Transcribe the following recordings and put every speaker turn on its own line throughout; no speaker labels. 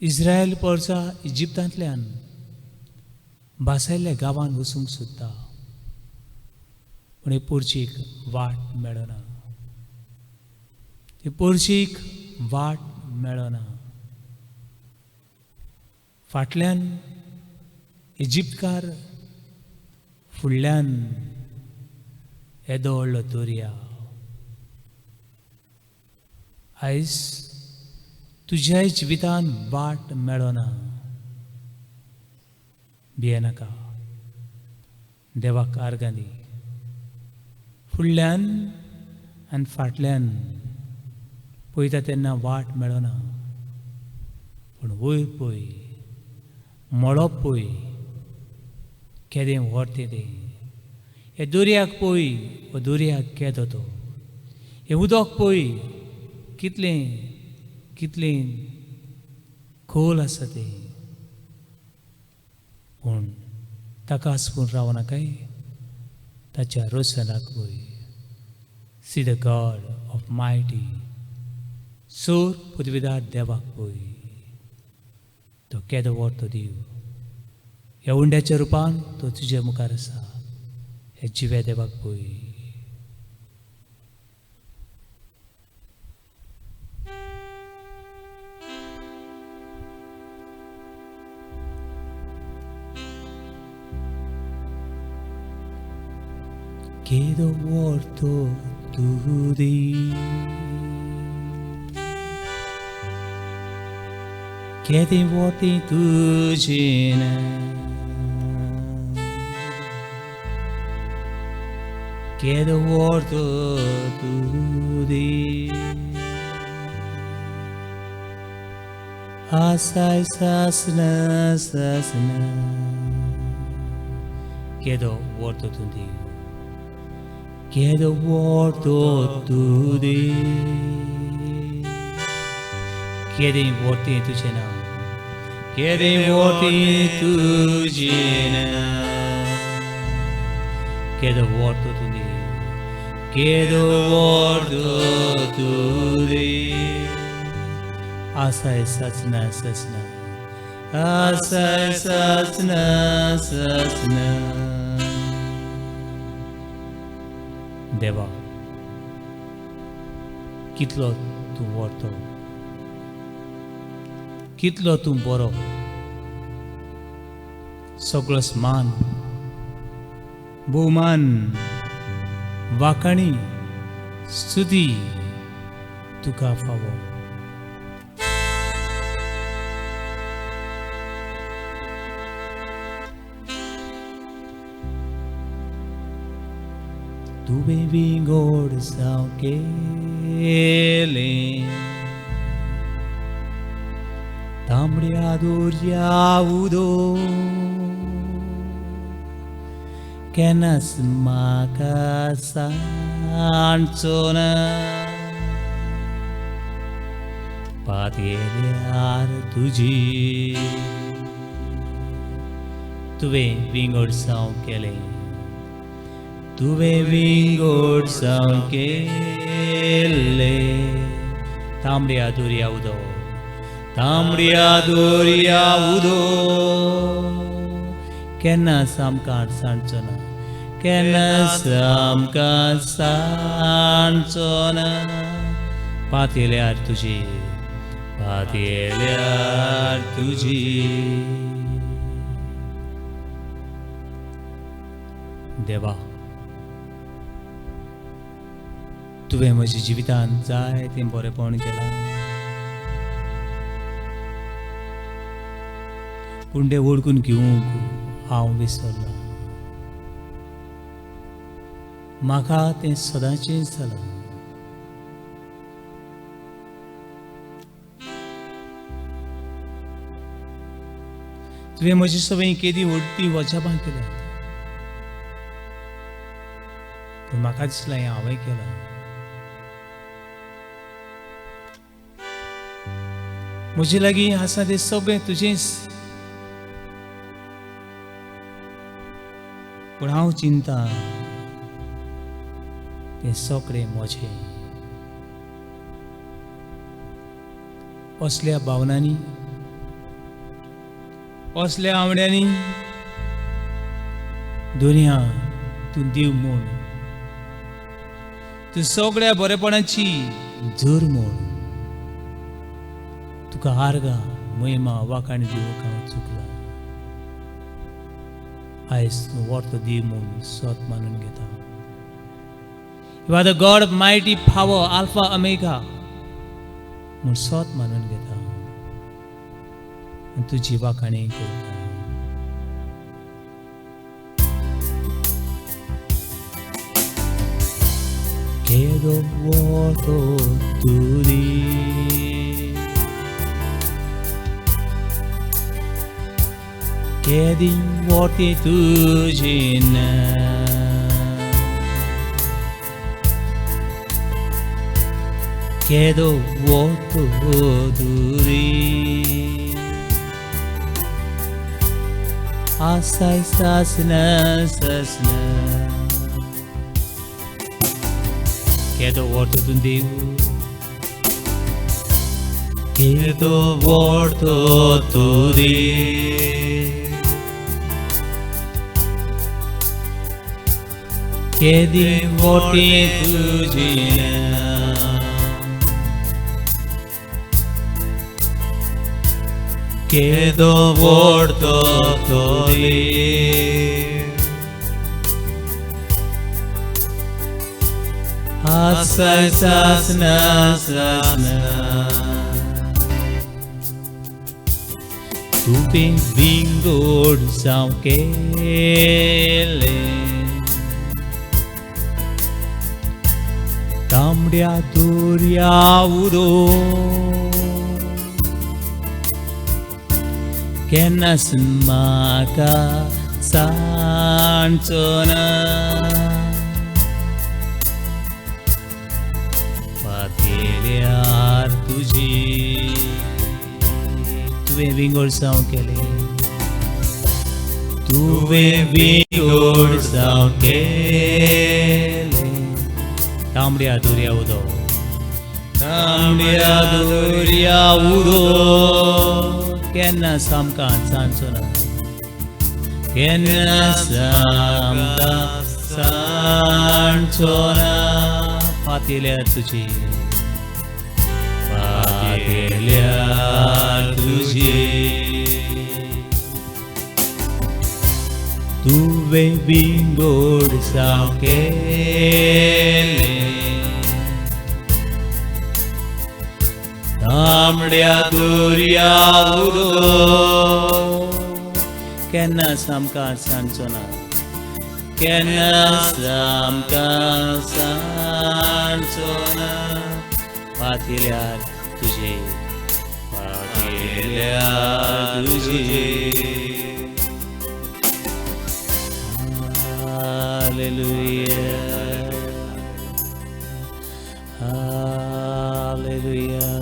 इस्रायल परचा इजिप्तांतल्यान भासायल्ल्या गांवांत वचूंक सोदता, पूण हे पोरचीक वाट मेळना, ते पोरचीक वाट मेळना. फाटल्यान इजिप्तकार, फुडल्यान येदो व्हडलो दर्या. आयज तुज्याय जिवितान वाट मेळना, भियेनाका, देवाक आर्गां दी. फुडल्यान आनी फाटल्यान पळयता तेन्ना वाट मेळना, पूण वयर पळय, मळब पळय, केदें व्हड तें, हे दर्याक पळय, हो दर्याक केदो तो, हें उदक पळय कितलें कितलें खोल आसा तें. पूण ताका आसपून रावनाकाय, ताच्या रोसनाक पळय. See the God of mighty, सोर पदवीदार देवाक पळय, तो केदो व्हड तो देव. ह्या उंड्याच्या रुपान तो तुज्या मुखार आसा. ह्या जिव्या देवाक पळय. केदो व्हड तो देव, केदें व्हड तें तुजें नांव, केदो व्हड तो देव. आसाय सासना सासना, केदो व्हड तो तूं देव, केदो व्हड तो तूं देव. केदें व्हड तें तुजें नांव, केदें व्हड तें तुजें नांव, केदो व्हड तो तूं देव, केदो व्हड तो तूं देव. आसाय सासना सासना, आसाय सासना सासना. देवा, कितलो तूं व्हड तो, कितलो तूं बरो. सगळो मान, भोवमान, वाखाणी, स्तुती तुका फावो. तुवें विंगोड जावं केलें तांबड्या दर्या उदक, केन्नाच म्हाका सांडचो ना. पातयेल्यार तुजी तुवें विंगोड जावं केलें, तुवें विंगोड जावं केलें तांबड्या दर्या उदक, तांबड्या दर्या उदक, केन्नाच आमकां सांडचो ना, केन्नाच आमकां सांडचो ना. पातयेल्यार तुजी, पातयेल्यार तुजी. देवा, तुवें म्हज्या जिवितांत जाय तें बरेपण केलां. पूण तें वळखून घेवंक हांव विसरलां. म्हाका तें सदांचेंच जालां. तुवें म्हजी सवंय केदी व्हडली वजाबां केल्यात, पूण म्हाका दिसलां हें हांवें केलां. म्हजे लागीं आसा तें सगळें तुजेंच, पूण हांव चिंता तें सगळें म्हजें. असल्या भावनांनी असल्या आंवड्यांनी दुनिया तूं देव म्हूण, तूं सगळ्या बरेपणाची जोर म्हूण तुका आर्गां महिमा वाखाण दिवंक हांव चुकलां. आयज तूं वर्तो देव म्हूण सत मानून घेता. You are the God of mighty power, Alpha Omega म्हूण सत मानून घेता आनी तुजी वाखाणी करता. केदो व्हडलो तूं देव, केदी व्हडली तुजें नांव, केदो व्हडलो तूं देव, आसाय सासना सासना. केदो व्हडलो तूं देव, केदो व्हडलो तूं देव, केदी व्हडली तुजें नांव,
केदो व्हडलो तूं देव,
आसाय सासना सासना. तुवें विंगड जावं केलें तांबड्या दर्या उदक, केन्नाच म्हाका सांडचो ना. पातयेल्यार तुजी तुवें विंगड जावं केलें, तुवें विंगड जावं केलें तांबड्या दर्या उदक, तांबड्या दर्या उदक, केन्नाच आमकां सांडचो ना, केन्नाच आमकां सांडचो ना. पातयेल्यार तुजी, पातयेल्यार तुजी, तुवें विंगड जावं केलें तांबड्या दर्या उदक, केन्नाच आमकां सांडचो ना, केन्नाच आमकां सांडचो ना. पातयेल्यार तुजे, पातयेल्यार तुजे. Hallelujah, hallelujah,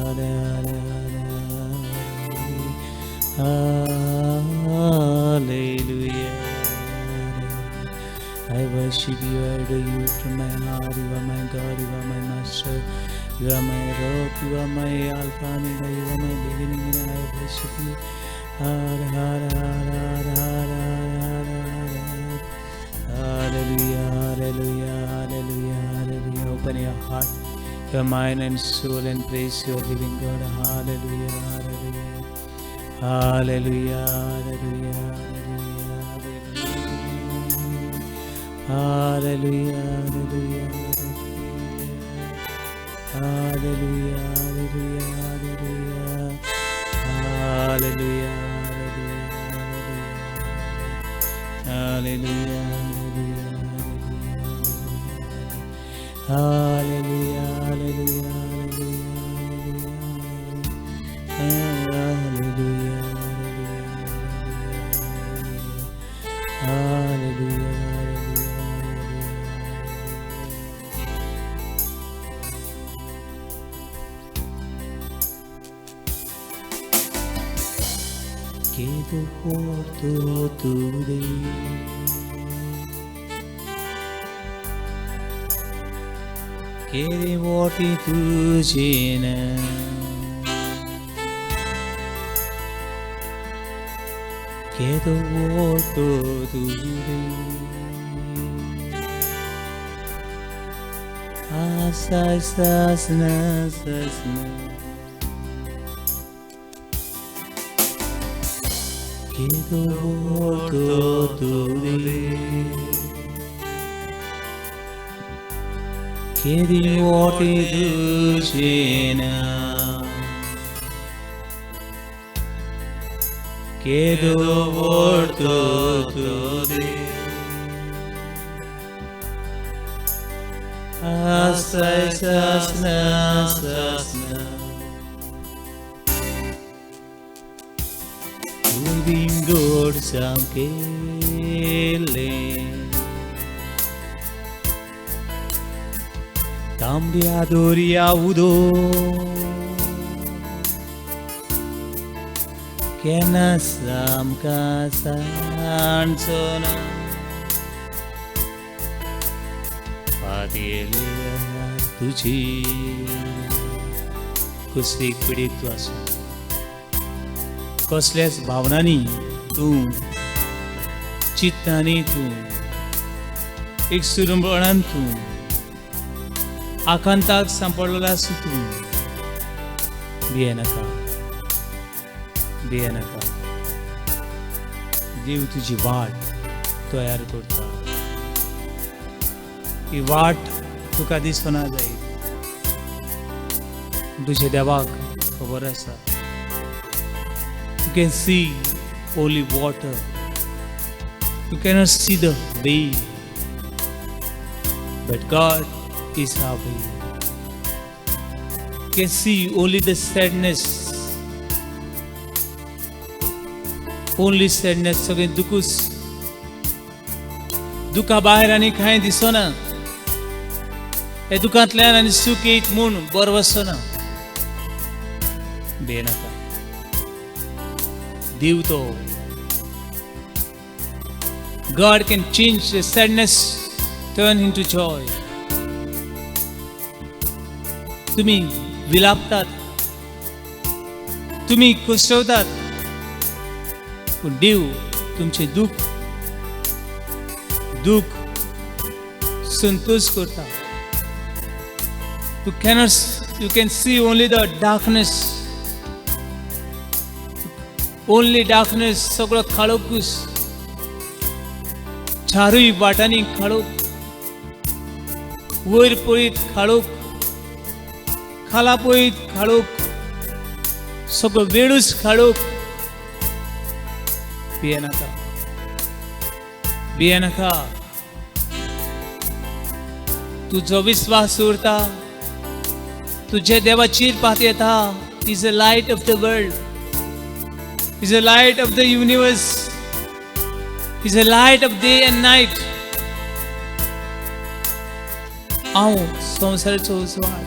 hallelujah. I worship you, I adore you from my heart. You are my God, you are my master, you are my rock, you are my Alpha Omega, you are my beginning, and I worship you. Har har har har har har har. Hallelujah, hallelujah, hallelujah, hallelujah. Open your heart, your mind and soul and praise your living God. Hallelujah, hallelujah, hallelujah, hallelujah, hallelujah, hallelujah, hallelujah, hallelujah, hallelujah, hallelujah, hallelujah, hallelujah, hallelujah, hallelujah, hallelujah, hallelujah. केदो व्हडलो तूं देव, केदी व्हडली तुजें नांव, केदो व्हड तो तुवें आसाय सासना सासना केदो व्हड तो तुवें केदी व्हड तुजें नांव केदो व्हड तो तुवें आसाय सासना सासना तुवें विंगड जावं केलें तांबड्या दर्या उदक केन्नाच आमकां सांडचो ना पातयेल्यार तुजी कसली पिडीत तूं आसूं कसल्याच भावनांनी तूं चिंतनांनी तूं एक सुरंबणान तूं आकांताक सांपडलेलो आसूं तूं भियेनाका भियेनाका देव तुजी वाट तयार करता ही वाट तुका दिसना जायत तुज्या देवाक खबर आसा. You can see only water, you cannot see the way, but God is our way. You can see only the sadness, only sadness, सगळें दुखूच दुखा भायर आनी कांय दिसना हे दुखांतल्यान आनी सूख येयत म्हूण बरो वचना. भियेनाका देव तो. God can change the sadness, turn into joy. तुमी विलापतात, तुमी कुसवतात, पूण देव तुमचें दुख दुख संतोष करता. You cannot, you can see only the darkness, only darkness, सगळो काळोखूच, चारूय वाटांनी काळोख, वयर पळयत काळोख, खाला पळयत काळोख, सगळो वेळूच काळोख. भियेनाका भियेनाका. तुजो विस्वास उरता, तुझे देवाचेर पातयेता. Is a light of the world, is a light of the universe, is a light of day and night. हांव संवसाराचो उजवाड.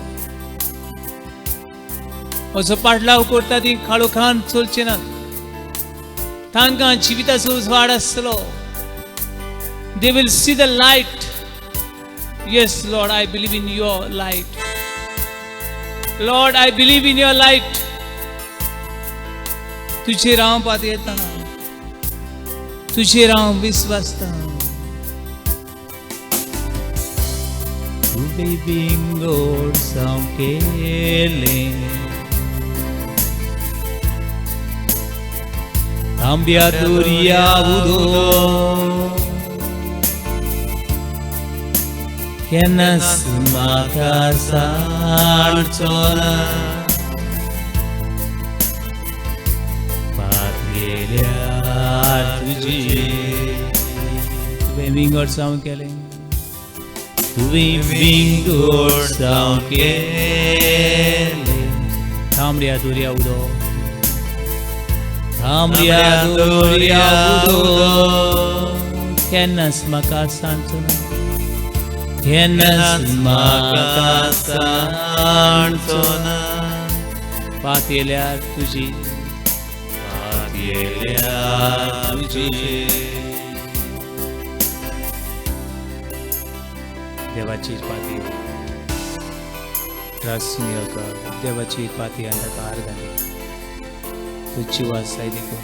असो पाटलाव करता ती काळोखान चलचे नात, तांकां जिविताचो उजवाड आसतलो. They will see the light. Yes, Lord, I believe in your light. Lord, I believe in your light. तुझेर हांव पातयेता, तुझेर हांव विस्वासता. तुवें विंगड जावं केलें तांब्या दर्या उदक केन्नाच म्हाका सांडचो ना पातयेल्यार तुजी. तुवें विंगड जावं केलें, तुवें विंगड जावं केलें तांबड्या दर्या उदक, तांबड्या दर्या उदक केन्नाच म्हाका सांडचो ना, केन्नाच म्हाका सांडचो ना पातयेल्यार तुजी, पातयेल्यार तुजी. देवाचेर पातये, ट्रस्ट इन your God. देवाचेर पातये अंधकार घाली तूं जिवा आसाय देखून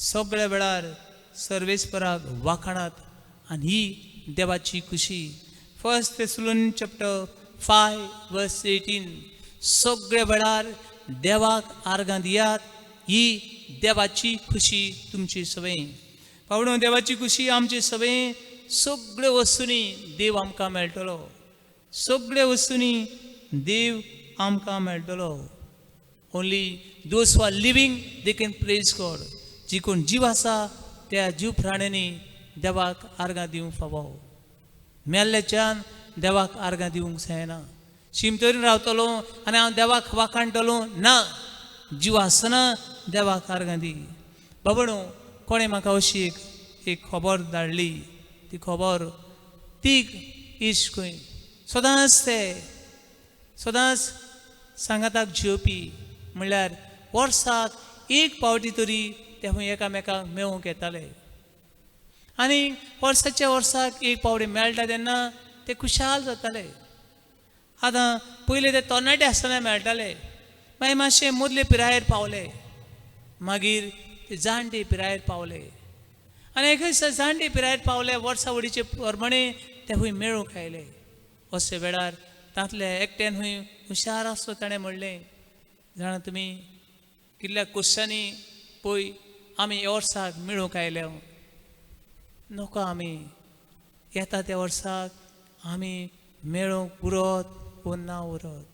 सगळ्या वेळार सर्वेस्पराक वाखाणात आनी ही देवाची खुशी. 1 Thessalonians chapter 5 verse 18. सगळ्या वेळार देवाक आर्गां दियात, ही देवाची खुशी तुमची सवय. पावणो देवाची खुशी आमची सवय. सगळ्यो वस्तूंनी देव आमकां मेळटलो, सगळ्यो वस्तूंनी देव आमकां मेळटलो. Only those who are living they can praise God. जी कोण जीव आसा त्या जीव प्राण्यांनी देवाक आर्गां दिवंक फावो. मेल्ल्याच्यान देवाक आर्गां दिवंक जायना. शिमतरीन रावतलो आनी हांव देवाक वाखाणटलो ना, जीव आसतना देवाक आर्गां दी. बाबणो कोणें म्हाका अशी एक खबर धाडली. ती खबर तीग इश्क खंय सदांच ते सदांच सांगाताक जियोपी, म्हणल्यार वर्साक एक पावटी तरी ते खंय एकामेकांक मेळूंक येताले. आनी वर्साच्या वर्साक एक पावटी मेळटा तेन्ना ते खुशाल जाताले. आतां पयले ते तरणाटे आसतना मेळटाले, मागीर मातशे मदले पिरायेर पावले, मागीर ते जाणटे पिरायेर पावले. आनी एक दिसा जाणटे पिरायेर पावले वर्सा वडीचे प्रमाणे ते खंय मेळूंक आयले. अशे वेळार तांतले एकट्यान खंय हुशार आसलो, ताणें म्हणलें, जाणा तुमी कितल्या कोश्यांनी पळय आमी ह्या वर्साक मेळूंक आयले, नको आमी येता त्या वर्साक आमी मेळूंक उरत वो ना उरत.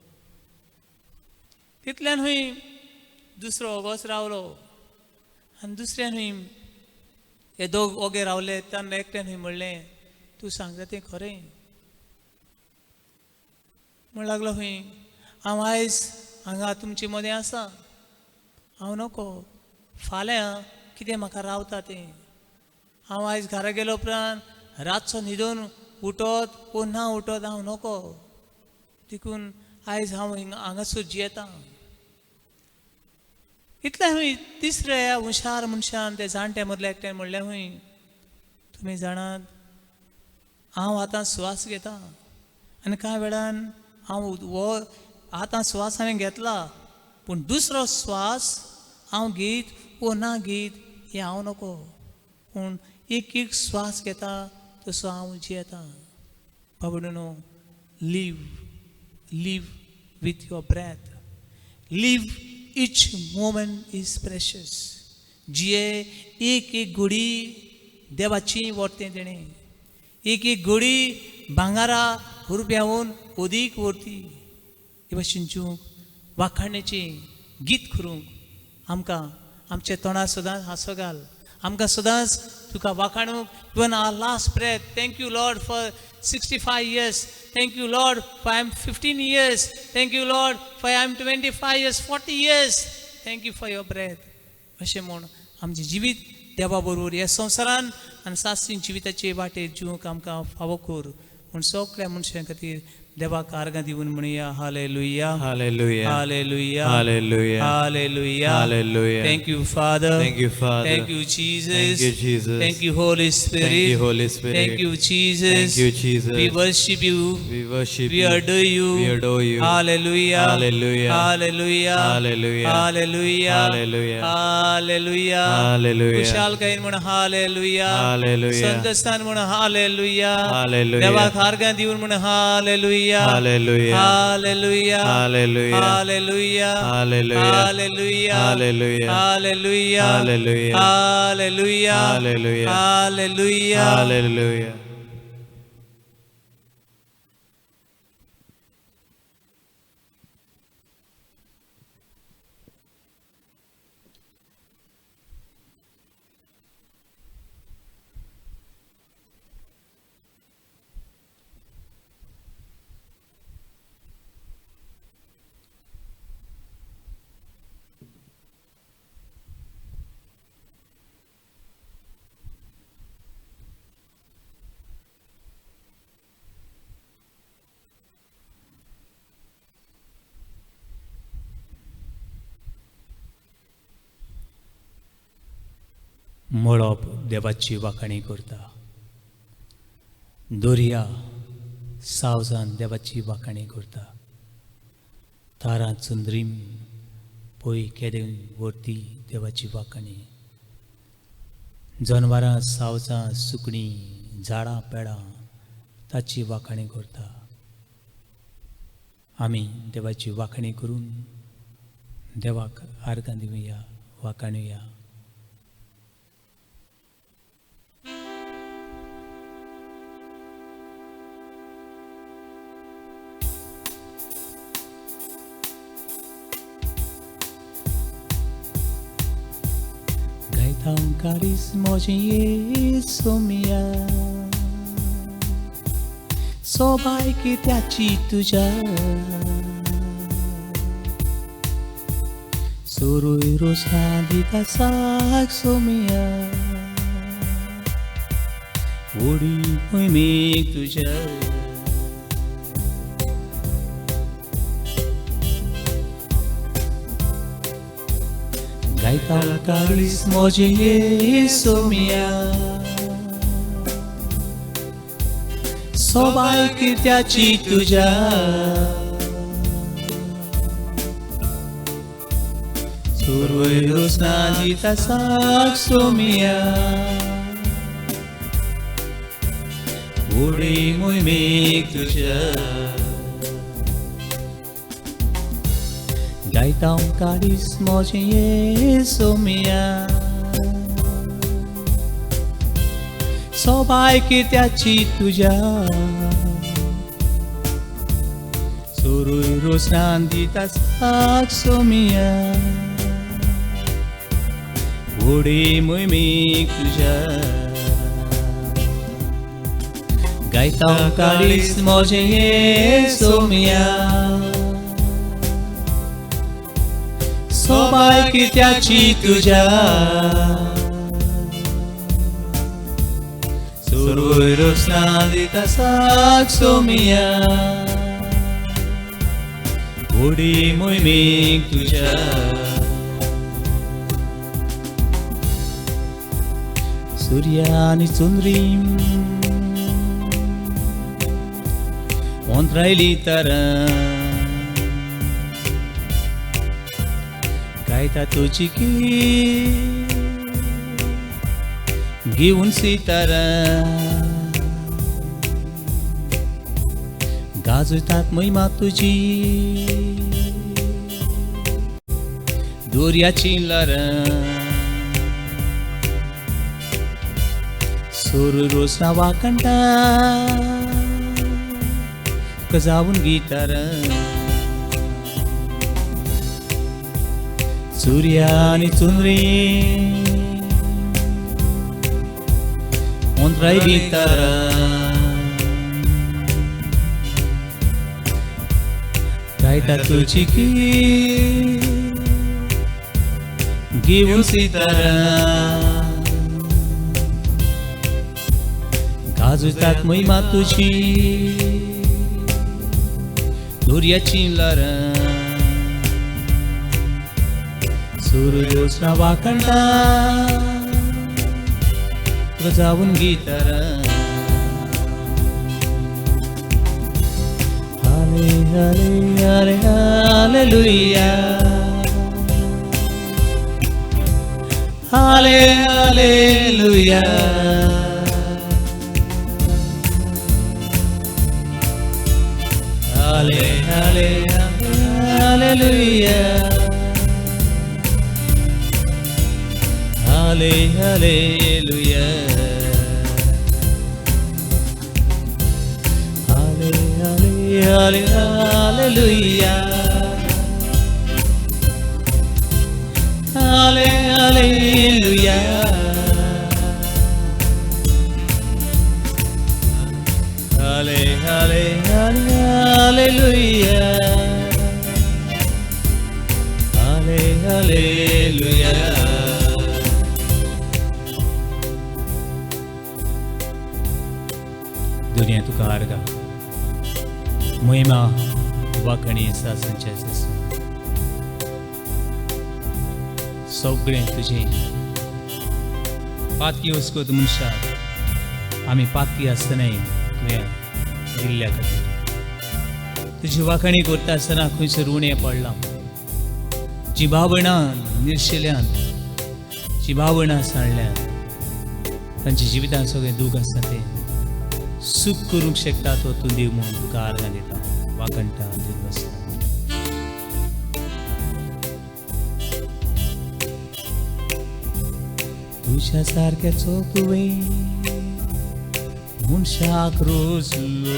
तितल्यान खंय दुसरो ओगोच रावलो आनी दुसऱ्यान खंय हे दोग ओगे रावले. तांकां एकट्यान खंय म्हणलें, तूं सांगता तें खरें. म्हण लागलो खंय हांव आयज हांगा तुमचे मदें आसा, हांव नको फाल्यां कितें म्हाका रावता तें. हांव आयज घरा गेलो उपरांत रातचो न्हिदून उठत वो ना उठत हांव नको, देखून आयज हांव हांगासर जियेतां. इतलें खंय तिसऱ्या हुशार मनशान ते जाणट्या मदल्या एकट्यान म्हणलें, खंय तुमी जाणात हांव आतां स्वास घेता आनी कांय वेळान हांव हो आतां स्वास हांवें घेतला, पूण दुसरो स्वास हांव घेयत वो ना घेयत हें हांव नको, पूण एक एक स्वास घेता तसो हांव जियेता. बाबडो live, live with your breath, live each moment is precious. जिये एक एक घडी देवाची वर्तें देणें, एक एक घडी भांगारा रुपयाहून अदीक व्हरती. हे भाशेन जिवंक वाखाणेचें गीत करूंक आमकां आमच्या तोंडार सदांच हांसो घाल, आमकां सदांच तुका वाखाणूंक. Even our last breath, thank you Lord for 65 years, thank you Lord for I am 15 years, thank you Lord for I am 25 years, 40 years, thank you for your breath. अशें म्हूण आमचें जिवीत देवा बरोबर ह्या संवसारान आनी सासणी जिविताचे वाटेर जिवंक आमकां फावो कर म्हूण सगळ्या मनशां खातीर देवाक आर्गां दिवन म्हणया hallelujah,
hallelujah,
hallelujah,
hallelujah,
hallelujah,
hallelujah.
Thank you Father,
thank you Father,
thank you Jesus,
thank you Jesus,
thank you Holy Spirit,
thank you Holy Spirit,
thank you Jesus,
thank you Jesus.
We worship you,
we worship
we adore you,
we adore you.
Hallelujah,
hallelujah,
hallelujah,
hallelujah,
hallelujah,
hallelujah,
hallelujah,
hallelujah.
खुशालकायेन म्हण hallelujah,
hallelujah,
संतस्तान म्हण hallelujah,
hallelujah,
देवाक आर्गां दिवन म्हण hallelujah,
hallelujah,
hallelujah,
hallelujah,
hallelujah,
hallelujah,
hallelujah,
hallelujah,
hallelujah,
hallelujah,
hallelujah,
hallelujah,
hallelujah,
hallelujah.
मळब देवाची वाखाणी करता, दर्या सावजान देवाची वाखाणी करता, तारां चंद्रीम पळय केदें व्हरती देवाची वाखाणी. जनवरां, सावजां, सुकणीं, झाडां पेडां ताची वाखाणी करता. आमी देवाची वाखाणी करून देवाक आर्गां दिवया, वाखाणुया. गायता काळीज म्हजें येसोमिया, सोबाय कित्याची तुज्या, सुरूय रोसना दिता साक सोमिया, ओडी मोहिमेक तुज्या. गायता काळीज म्हजें येसोमिया, सोबाय कित्याची तुज्या, सुरूय रोसना दिता साक सोमिया, उडी मोहिमेक तुज्या. गायता काळीज म्हजें येसोमिया, सोबाय कित्याची तुज्या, सुरूय रोसना दिता साक सोमिया, उडी मोहिमेक तुज्या. गायता काळीज म्हजें येसोमिया, सोबाय कित्याची तुज्या, सुरूय रोसना दिता साक सोमिया, उडी मोहिमेक तुज्या. सूर्य आनी चंद्री ओंतरायली तारां, गायता तुजी घेवन सितारां, गाजयतात महिमा तुजी दर्याची ल्हारां, सुरू रोसना वाखाणटा तुका जावन गितारां, सूर्य आनी चंद्री ओंतरायली तारां, गायता तुजी घेवन सितारां, गाजयतात महिमा तुजी दर्याची ल्हारां, सुरूय रोसना वाखाणटा तुका जावन गितारां. हाले हाले हाले हालेलुया, हाले हालेलुया, हाले हाले हालेलुया, हाले हालेलुया, हाले हाले हाले हालेलुया, हाले हालेलुया, हाले हाले हाले हालेलुया, हाले हालेलुया. दुनिया तुका आर्गां, महिमा वाखाणी सासणचे सगळें तुजें. पातकी वस्कोत मनशाक आमी पातकी आसतनाय तुवें दिल्ल्या खातीर तुजी वाखाणी करता आसतना खंयसर उणें पडलां, जी भावणां निर्शेल्यान, जी भावणां सांडल्यान, तांच्या जिवितांत सगळें दूख आसता तें सूख करूंक शकता तो तूं देव म्हणून तुका आर्गां दिता. वाखणटा देव बसता. तुज्या सारक्याचो तुवें मनशाक रोजलो,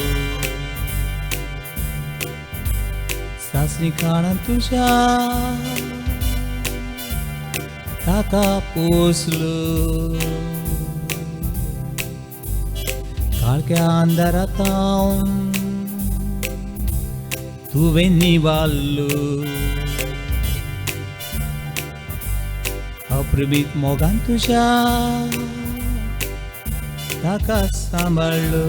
सासणी काळान तुज्या ताका पोसलो. काळख्या अंधारांत तुवें निवारलो, अप्रमीत मोगान तुज्या ताका सांबाळ्ळो.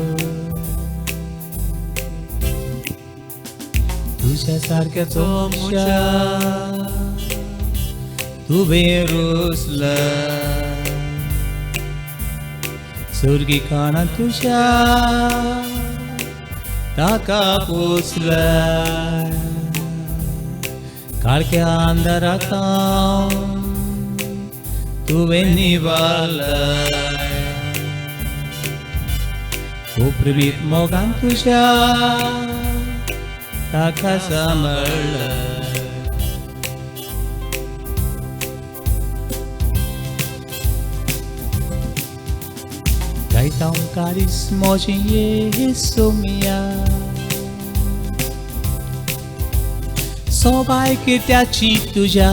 तुज्या सारक्याचो मनशाक तुवें रोसला, स्वर्गी काळान तुज्या ताका पोसला. काळख्या अंधारांत तुवें निवारलाय, उपरवीत मोगान तुज्या ताका सांबाळ्ळाय. गायता काळीज म्हजें येसोमिया, सोबाय कित्याची तुज्या,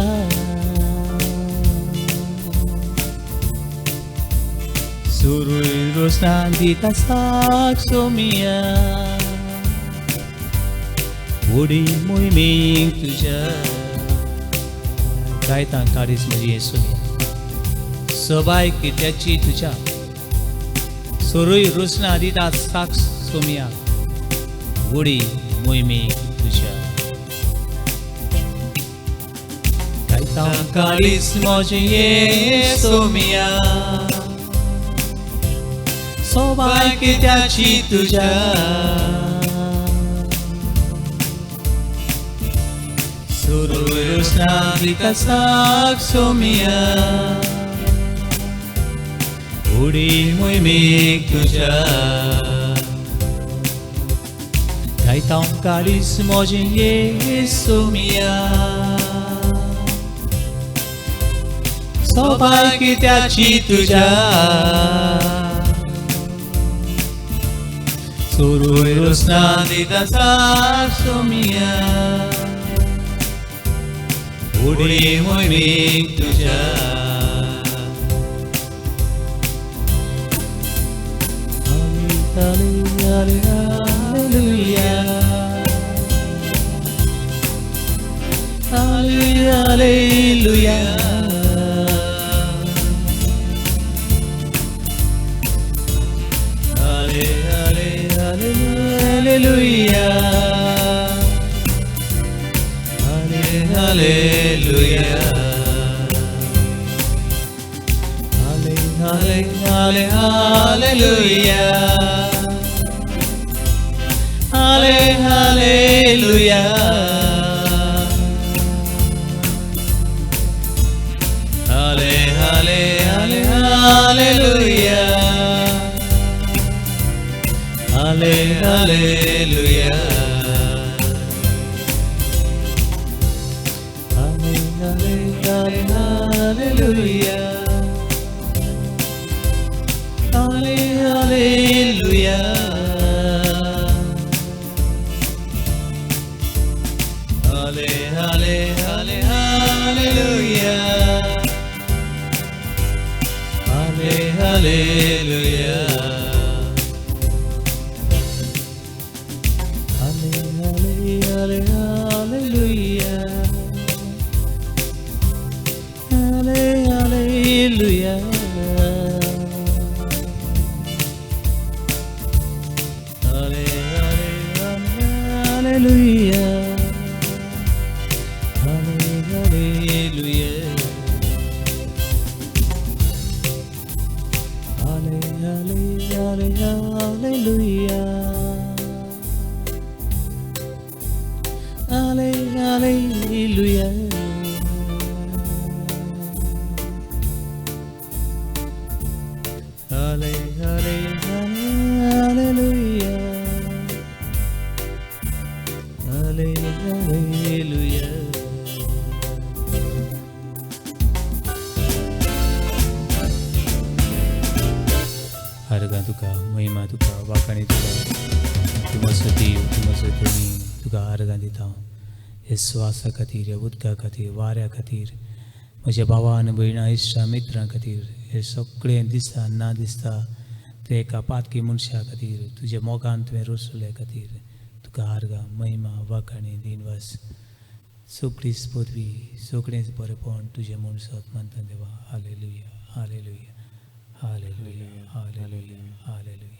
सुरूय रोसना दिता साक सोमिया, उडी मोहिमेक तुज्या. गायता काळीज म्हजें येसोमिया, सोबाय कित्याची तुज्या, सुरूय रोसना दिता साक सोमिया, उडी मोहिमेक तुज्या. गायता काळीज म्हजें येसोमिया, सोबाय कित्याची तुज्या, सुरूय रोसना दिता साक सोमिया, उडी मोहिमेक तुज्या. गायता काळीज म्हजें येसोमिया, सोबाय कित्याची तुज्या, सुरूय रोसना दिता साक सोमिया, उडी मोहिमेक तुज्या. Hallelujah, hallelujah, hallelujah, hallelujah, hallelujah, hallelujah, hallelujah, hallelujah, hallelujah, hallelujah, hallelujah, hallelujah, hallelujah, hallelujah, hallelujah, hallelujah, hallelujah, hallelujah, वाखाणी तुका. तूं म्हजो देव, तूं म्हजो धनी, तुका आर्गां दिता हे स्वासा खातीर, ह्या उदका खातीर, वाऱ्या खातीर, म्हज्या भावा आनी भयणां, इश्टा मित्रां खातीर, हे सगळें दिसता ना दिसता ते एका पातकी मनशा खातीर तुज्या मोगान तुवें रचल्या खातीर तुका आर्गां, महिमा, वाखाणी, दिनवास, सगळीच पदवी, सगळेंच बरेपण तुजें म्हूण सत मानता देवा. Hallelujah, hallelujah, hallelujah, hallelujah, hallelujah.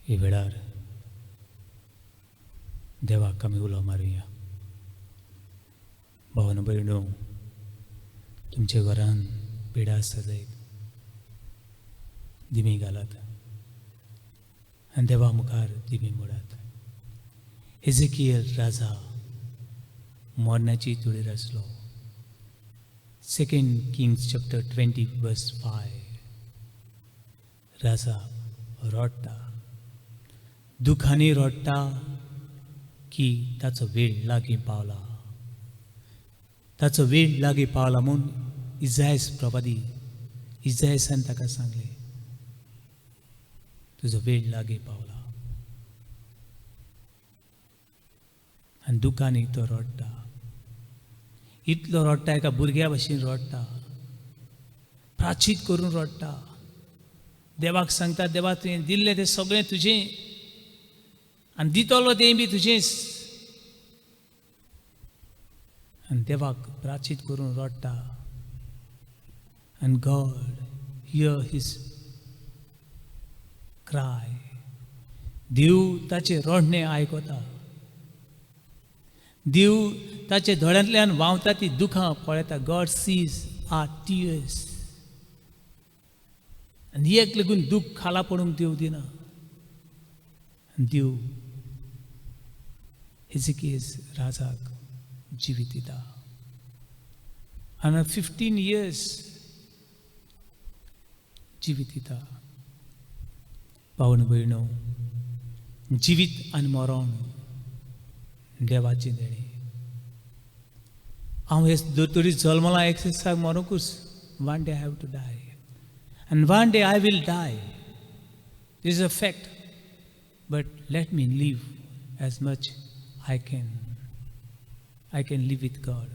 हे वेळार देवाक आमी उलो मारुया. भावान भयणो, तुमच्या घरान पिडा आसता जायत, दिमी घालात आनी देवा मुखार दिमी मोडात. हेजेकियल राजा मरणाची तुळेर आसलो. 2 Kings chapter 20 verse 5. राजा रडटा, दुखांनी रडटा की ताचो वेळ लागीं पावला, ताचो वेळ लागीं पावला म्हूण इजायस प्रवादी इजायसान ताका सांगलें, तुजो वेळ लागीं पावला. आनी दुखांनी तो रडटा, इतलो रडटा एका भुरग्या भशेन रडटा, प्राचीत करून रडटा. देवाक सांगता, देवा तुवें दिल्लें तें सगळें तुजें आनी दितलो तें बी तुजेंच. आनी देवाक प्राचीत करून रडटा. आनी गॉड here his क्राय. देव ताचें रडणें आयकता. देव ताचे दोळ्यांतल्यान व्हांवता ती दुखां पळयता. God sees are tears. आनी एक लागून दूख खाला पडूंक देव दिना. आनी देव हेजेकियस राजाक जिवीत दिता. आनी 15 years जिवीत दिता. पावन भयणो, जिवीत आनी मरण देवाचें देणें. हांव हे दोतोरी जल्मला एक दिसाक मरूंकूच. One day I have to die and one day I will die. This is a fact. But let me live as much I can. I can live with God.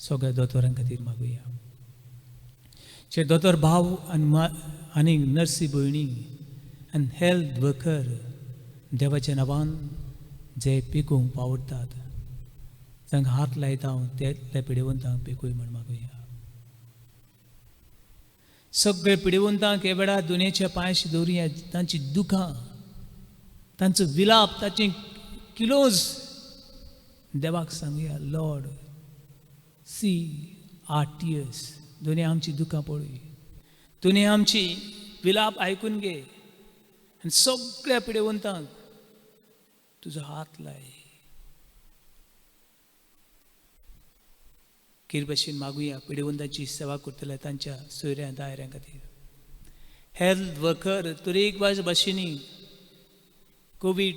सगळ्या दोतोरां खातीर मागुया. जे दोतोर भाव आनी नर्सी भयणी आनी हेल्थ वर्कर देवाच्या नांवान जे पिकूंक पावतात, तांकां हात लायता हांव, ते पिडेवंतांक पिकूय म्हण मागुया. सगळे पिडेवंतांक हे वेळार दुनियेच्या पांयशी दवरुया. तांची दुखां, तांचो विलाप, तांची किलोज देवाक सांगुया. Lord see are tears. दुनिया आमची दुखां पळय, दुनिया आमची विलाप आयकून घे आनी सगळ्या पिडेवंतांक तुजो हात लाय. किर भशेन मागुया पिडेवंतांची सेवा करतल्या तांच्या सोयऱ्यां दायऱ्यां खातीर. हेल्थ वर्कर तरेकवार भाशेनी कोवीड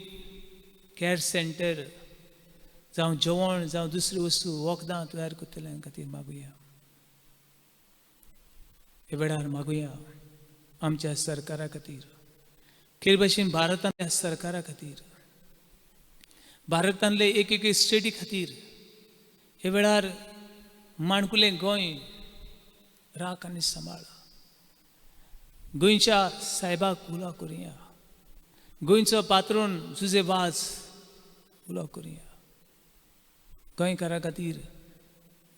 कॅर सेंटर जावं जेवण जावं दुसरी वस्तू वखदां तयार करतल्या खातीर मागुया. हे वेळार मागुया आमच्या सरकारा खातीर, खेर भशेन भारतांतल्या सरकारा खातीर, भारतांतले एक एक स्टेटी खातीर. हे वेळार माणकुलें गोंय राख आनी सांबाळ. गोंयच्या सायबाक उलो करुया. गोंयचो पात्रोन जुजे वाज उलो करुया. गोंयकारां खातीर,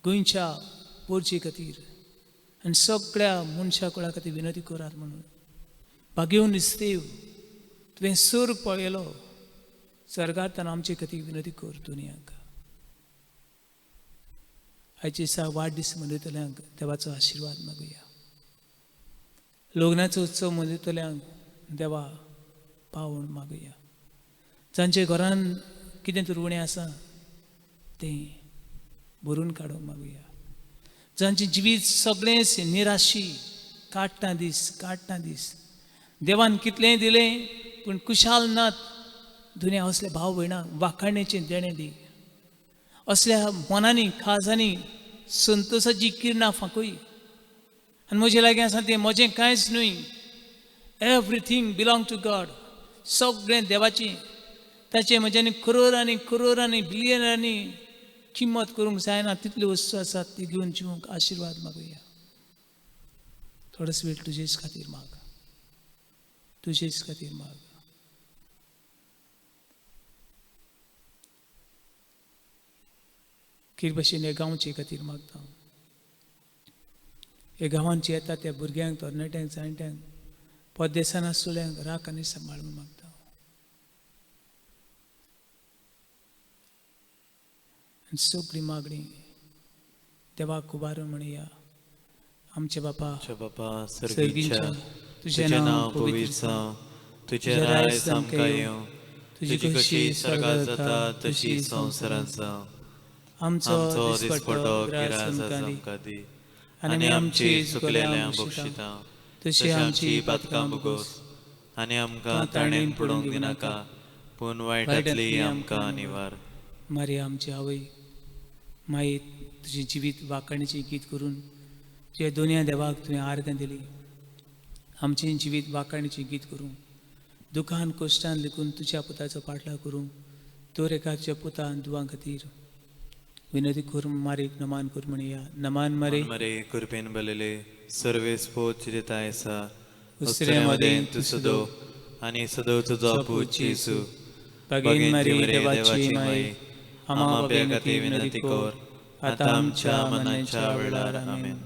गोंयच्या पोरचे खातीर आनी सगळ्या मनशा कुळा खातीर विनंती करात म्हणून. भागेवन इस्तेव तुवें सूर पळयलो, स्वर्गांतल्यान आमचे खातीर विनंती कर दुनियाक. आयचे दिसा वाडदीस मनयतल्यांक देवाचो आशिर्वाद मागुया. लग्नाचो उत्सव मनयतल्यांक देवा पावण मागुया. जांचे घरान कितें तर उणें आसा तें भरून काडूंक मागुया. जांचें जिवीत सगळेंच निराशी काडटा दीस काडटा दीस, देवान कितलेंय दिलें पूण कुशाल नात, दुनिया असल्या भाव भयणांक वाखाणेचें देणें दी. असल्या मनांनी खाजांनी संतोशाची किरणां फांकय. आनी म्हजे लागीं आसा तें म्हजें कांयच न्हय, एवरीथींग बिलोंग टू गॉड, सगळें देवाचें. ताचें म्हज्यानी करोरांनी करोरांनी बिलियनांनी किंमत करूंक जायना तितल्यो वस्तू आसात ती घेवन जिवंक आशिर्वाद मागुया. थोडोसो वेळ तुजेच खातीर माग, तुजेच खातीर माग. किर भशेन ह्या गांवचे खातीर मागता. ह्या गांवांत येता त्या भुरग्यांक, तरणाट्यांक, जाणट्यांक, परदेसान आसतल्यांक राख आनी सांबाळ म्हूण मागता. आनी सगळी मागणी देवाक उबारून म्हणया. आमचे बापा
सर्गीच्या, तुजें नांव पवित्र जावं, तुजें राज आमकां येवं, तुजी खोशी स्वर्गांत जाता तशी संवसारांत जावं. आमचो दिसपटो गिरास आमकां दी आनी आमची चुकलेल्या बक्षिता तशी आमची पातकां भोगोस आनी आमकां ताणेन पडूंक दिनाका, पूण वायटांतली आमकां निवार.
मारिया आमची आवय माई, तुजें जिवीत वाखाणीचें गीत करून तुज्या दोनया देवाक तुवें आर्गां दिली. आमचें जिवीत वाखाणीचें गीत करूं, दुखान कश्टान लेखून तुज्या पुताचो पाटलाव करूं, तर एका तुज्या पुतान दुवां खातीर विनती करून मारीक नमान कर म्हणया. नमान मारे
मरे कृपेन भरलेले सर्वेस्पोत तुजें आसा, दुसऱ्या मदें तूं सदो आनी सदो तुजो पूत जेजू.
बागेन मारी देवाची माई, आमा
आमच्या खातीर विनंती कर आतां आमच्या मनाच्या वेळार. आमेन.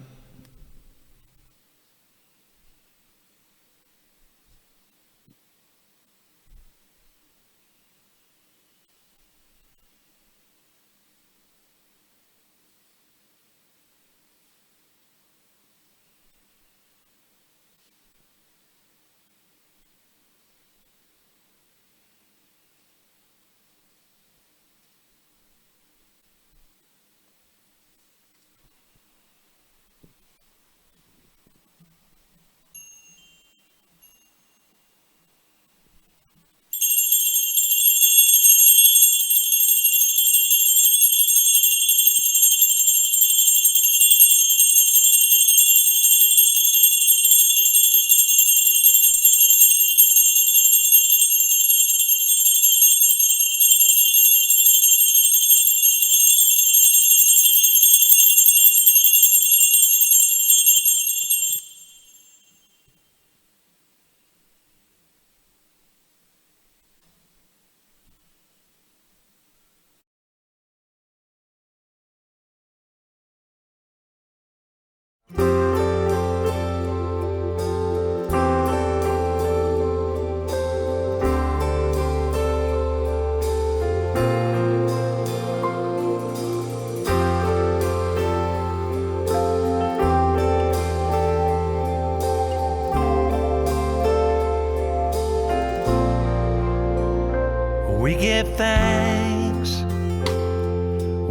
We give thanks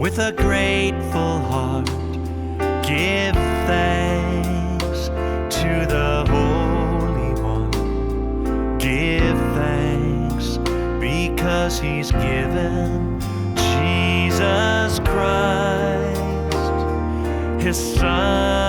with a grateful heart. Give thanks to the Holy One. Give thanks because He's given Jesus Christ, His Son.